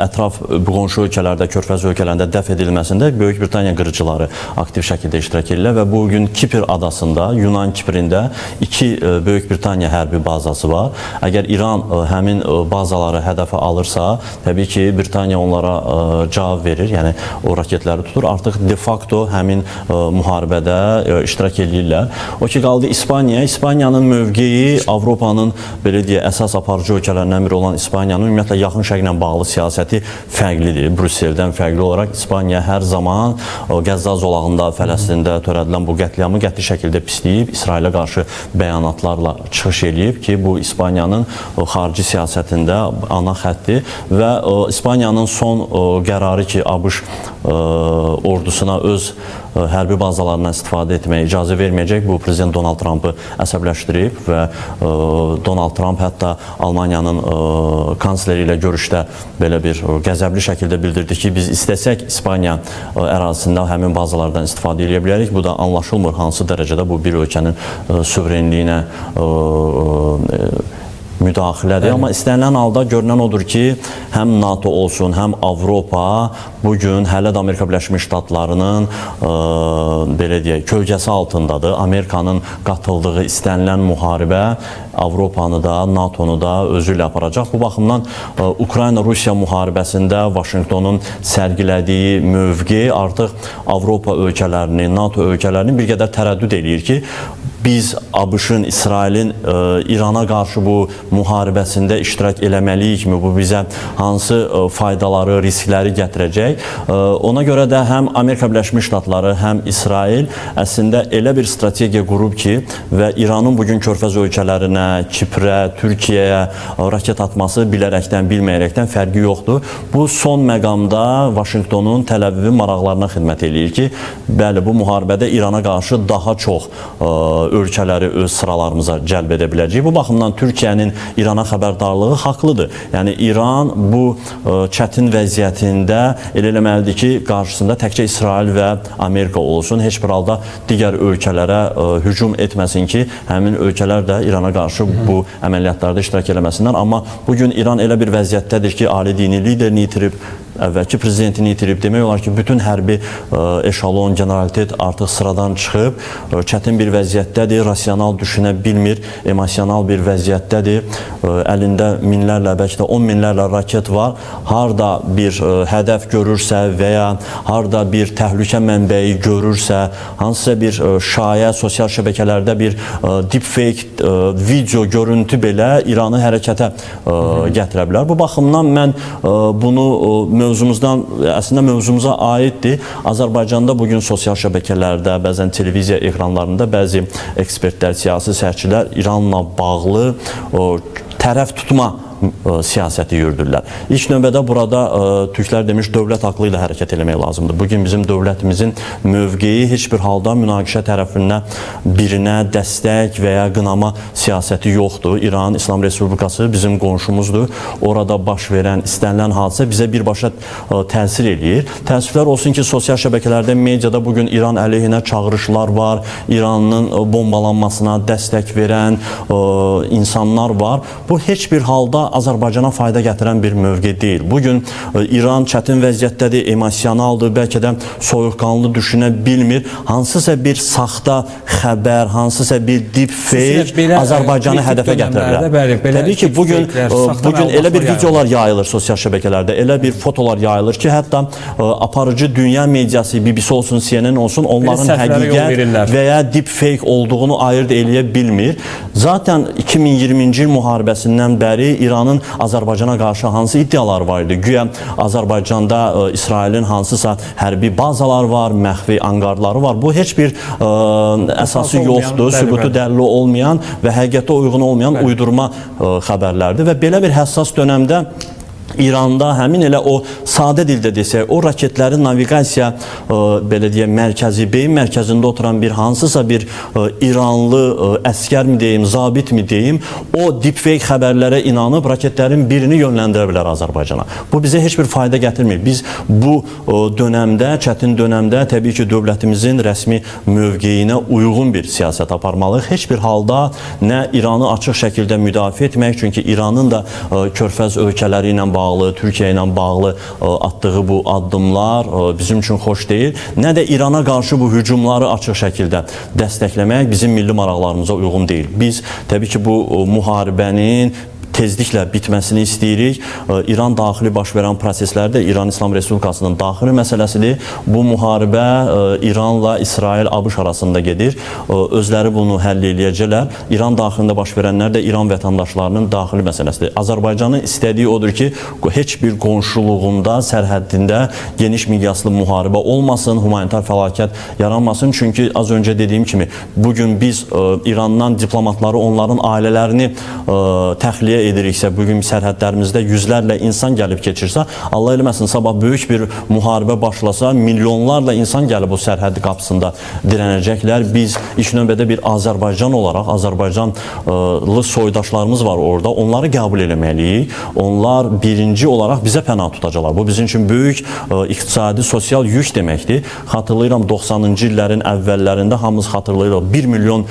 Speaker 2: ətraf qonşu ölkələrdə, Körfəz ölkələrində dəf edilməsində Böyük Britaniya qırıcıları aktiv şəkildə iştirak edirlər və bu gün Kipr adasında, Yunan Kiprində iki Böyük Britaniya hərbi bazası var. Əgər İran həmin bazaları hədəfə alırsa, təbii ki, Britaniya onlara cavab verir, yəni o raketləri tutur. Artıq de facto həmin müharibədə iştirak eləyirlər. O ki qaldı İspaniya. İspaniyanın mövqeyi Avropanın belə deyək, əsas aparıcı ölkələrindən biri olan İspaniyanın ümumiyyətlə Yaxın Şərqlə bağlı siyasəti fərqlidir. Brüsseldən fərqli olaraq İspaniya hər zaman Qəzza zolağında, Fələstində törədilən bu qətliamı qəti şəkildə pisləyib, İsrailə qarşı bəyanatlarla çıxış eləyib ki, bu İspaniyanın xarici siyasətində ana xətti və İspaniyanın son qərarı ki, ABŞ ordusuna öz hərbi bazalarından istifadə etməyə icazə verməyəcək. Bu prezident Donald Trumpı əsəbləşdirib və Donald Trump hətta Almaniyanın kansleri ilə görüşdə belə bir qəzəbli şəkildə bildirdi ki, biz istəsək İspaniya ərazisində həmin bazalardan istifadə edə bilərik. Bu da anlaşılmır hansı dərəcədə bu bir ölkənin suverenliyinə müdaxilədir. Amma istənilən halda görünən odur ki, həm NATO olsun, həm Avropa bu gün hələ də Amerika Birləşmiş Ştatlarının belə deyək, kölgəsi altındadır. Amerikanın qatıldığı istənilən müharibə Avropanı da, NATO-nu da özü ilə aparacaq. Bu baxımdan Ukrayna-Rusiya müharibəsində Vaşinqtonun sərgilədiyi mövqe artıq Avropa ölkələrini, NATO ölkələrini bir qədər tərəddüd eləyir ki, biz ABŞ-ın, İsrailin İrana qarşı bu müharibəsində iştirak eləməliyikmi? Bu bizə hansı faydaları, riskləri gətirəcək? Ona görə də həm Amerika Birləşmiş Ştatları, həm İsrail əslində elə bir strategiya qurub ki, və İranın bugün Körfəz ölkələrinə, Kiprə, Türkiyəyə raket atması bilərəkdən, bilməyərəkdən fərqi yoxdur. Bu son məqamda Vaşinqtonun, Təl-Əvivin maraqlarına xidmət eləyir ki, bəli, bu müharibədə İrana qarşı daha çox ölkələri öz sıralarımıza cəlb edə biləcəyik. Bu baxımdan Türkiyənin İrana xəbərdarlığı haqlıdır. Yəni İran bu çətin vəziyyətində elə eləməlidir ki, qarşısında təkcə İsrail və Amerika olsun, heç bir halda digər ölkələrə hücum etməsin ki, həmin ölkələr də İrana qarşı bu əməliyyatlarda iştirak eləməsinlər. Amma bugün İran elə bir vəziyyətdədir ki, ali dini liderini itirib, əvvəlki prezidentini itirib. Demək olar ki, bütün hərbi eşalon, generalitet artıq sıradan çıxıb, çətin bir vəziyyətdədir, rasional düşünə bilmir, emosional bir vəziyyətdədir. Əlində minlərlə, bəlkə də 10 minlərlə raket var. Harda bir hədəf görürsə və ya harda bir təhlükə mənbəyi görürsə, hansısa bir şayə, sosial şəbəkələrdə bir deepfake video görüntü belə İranı hərəkətə gətirə bilər. Bu baxımdan mən bunu mövzumuzdan, əslində mövzumuza aiddir. Azərbaycanda bugün sosial şəbəkələrdə, bəzən televiziya ekranlarında bəzi ekspertlər, siyasi sərhçilər İranla bağlı tərəf tutma siyasəti yürüdürlər. İlk növbədə burada türklər demiş, dövlət ağlı ilə hərəkət eləmək lazımdır. Bugün bizim dövlətimizin mövqeyi heç bir halda münaqişə tərəfindən birinə dəstək və ya qınama siyasəti yoxdur. İran İslam Respublikası bizim qonşumuzdur. Orada baş verən istənilən hadisə bizə birbaşa təsir eləyir. Təəssüflər olsun ki, sosial şəbəkələrdə, mediada bugün İran əleyhinə çağırışlar var. İranın bombalanmasına dəstək verən insanlar var. Bu heç bir halda Azərbaycana fayda gətirən bir mövqe deyil. Bugün İran çətin vəziyyətdədir, emosionaldır, bəlkə də soyuqqanlı düşünə bilmir. Hansısa bir saxta xəbər, hansısa bir deepfake Azərbaycanı hədəfə gətirə bilər. Təbii ki, bugün elə bir videolar yayılır sosial şəbəkələrdə, elə bir fotolar yayılır ki, hətta aparıcı dünya mediası, BBC olsun, CNN olsun, onların həqiqət və ya deepfake olduğunu ayırt eləyə bilmir. Zaten 2020-ci il müharibəsindən bəri İranın İranın Azərbaycana qarşı hansı iddiaları var idi? Güya Azərbaycanda İsrailin hansısa hərbi bazalar var, məxfi anqarları var. Bu heç bir əsası yoxdur, sübutu dəlili olmayan və həqiqətə uyğun olmayan uydurma xəbərlərdir və belə bir həssas dönəmdə İranda həmin elə o sadə dildə desək, o raketlərin naviqasiya belə deyək mərkəzi, beyin mərkəzində oturan bir hansısa bir İranlı əskər mi deyim, zabit mi deyim, o deepfake xəbərlərə inanıb raketlərin birini yönləndirə bilər Azərbaycana. Bu bizə heç bir fayda gətirmir. Biz bu dönəmdə, çətin dönəmdə təbii ki, dövlətimizin rəsmi mövqeyinə uyğun bir siyasət aparmalıyıq. Heç bir halda nə İranı açıq şəkildə müdafiə etmək, çünki İranın da Körfəz ölkələri ilə bağlı, Türkiyə ilə bağlı atdığı bu addımlar bizim üçün xoş deyil. Nə də İrana qarşı bu hücumları açıq şəkildə dəstəkləmək bizim milli maraqlarımıza uyğun deyil. Biz təbii ki, bu müharibənin tezliklə bitməsini istəyirik. İran daxili baş verən proseslər də İran İslam Respublikasının daxili məsələsidir. Bu müharibə İranla İsrail, ABŞ arasında gedir. Özləri bunu həll eləyəcəklər. İran daxilində baş verənlər də İran vətəndaşlarının daxili məsələsidir. Azərbaycanın istədiyi odur ki, heç bir qonşuluğunda, sərhəddində geniş miqyaslı müharibə olmasın, humanitar fəlakət yaranmasın. Çünki az öncə dediyim kimi, bugün biz İrandan diplomatları, onların ailələrini təxliyə ediriksə, bugün sərhədlərimizdə yüzlərlə insan gəlib keçirsə, Allah eləməsin, sabah böyük bir müharibə başlasa, milyonlarla insan gəlib o sərhəd qapısında dirənəcəklər. Biz ilk növbədə bir Azərbaycan olaraq, Azərbaycanlı soydaşlarımız var orada, onları qəbul eləməliyik. Onlar birinci olaraq bizə pənah tutacaqlar. Bu bizim üçün böyük iqtisadi, sosial yük deməkdir. Xatırlayıram, 90-cı illərin əvvəllərində hamımız xatırlayırıq, 1 milyon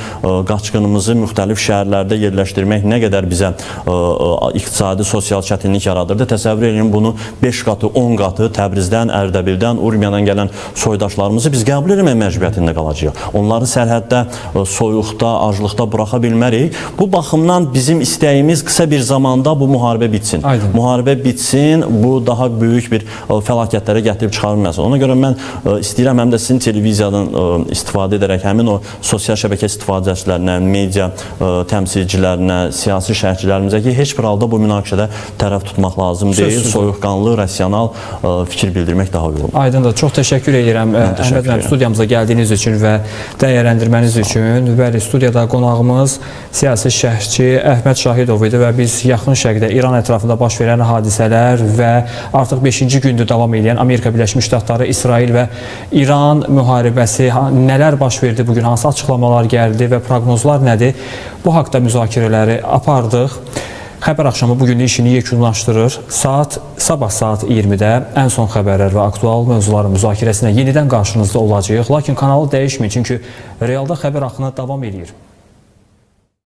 Speaker 2: qaçqınımızı müxtəlif şəhərlərdə yerləşdirmək nə qədər bizə iqtisadi, sosial çətinlik yaradırdı. Təsəvvür edin, bunu 5 qatı, 10 qatı Təbrizdən, Ərdəbildən, Urmiyadan gələn soydaşlarımızı biz qəbul etmək məcburiyyətində qalacağıq. Onları sərhəddə, soyuqda, aclıqda buraxa bilmərik. Bu baxımdan bizim istəyimiz qısa bir zamanda bu müharibə bitsin.
Speaker 1: Aydın.
Speaker 2: Müharibə bitsin, bu daha böyük bir fəlakətlərə gətirib çıxarılmasın. Ona görə mən istəyirəm həm də sizin televiziyadan istifadə edərək həmin o sosial şəbəkə istifadəçilərinə, media təmsilcilərinə, siyasi şərhçilərimizə ki, heç bir halda bu münaqişədə tərəf tutmaq lazım deyil. Soyuqqanlı, rasional fikir bildirmək daha uyğundur.
Speaker 1: Aydındır. Çox təşəkkür edirəm Əhməd müəllim, studiyamıza gəldiyiniz üçün və dəyərləndirməniz üçün. Bəli, studiyada qonağımız siyasi şərhçi Əhməd Şahidov idi və biz Yaxın Şərqdə İran ətrafında baş verən hadisələr və artıq 5-ci gündür davam edən Amerika Birləşmiş Ştatları, İsrail və İran müharibəsi, nələr baş verdi bugün, hansı açıqlamalar gəldi və proqnozlar nədir? Bu haqda müzakirələri apardıq. Xəbər axşamı bugünün işini yekunlaşdırır. Sabah saat 20-də ən son xəbərlər və aktual mövzuların müzakirəsinə yenidən qarşınızda olacağıq. Lakin kanalı dəyişməyin, çünki realda xəbər axını davam eləyir.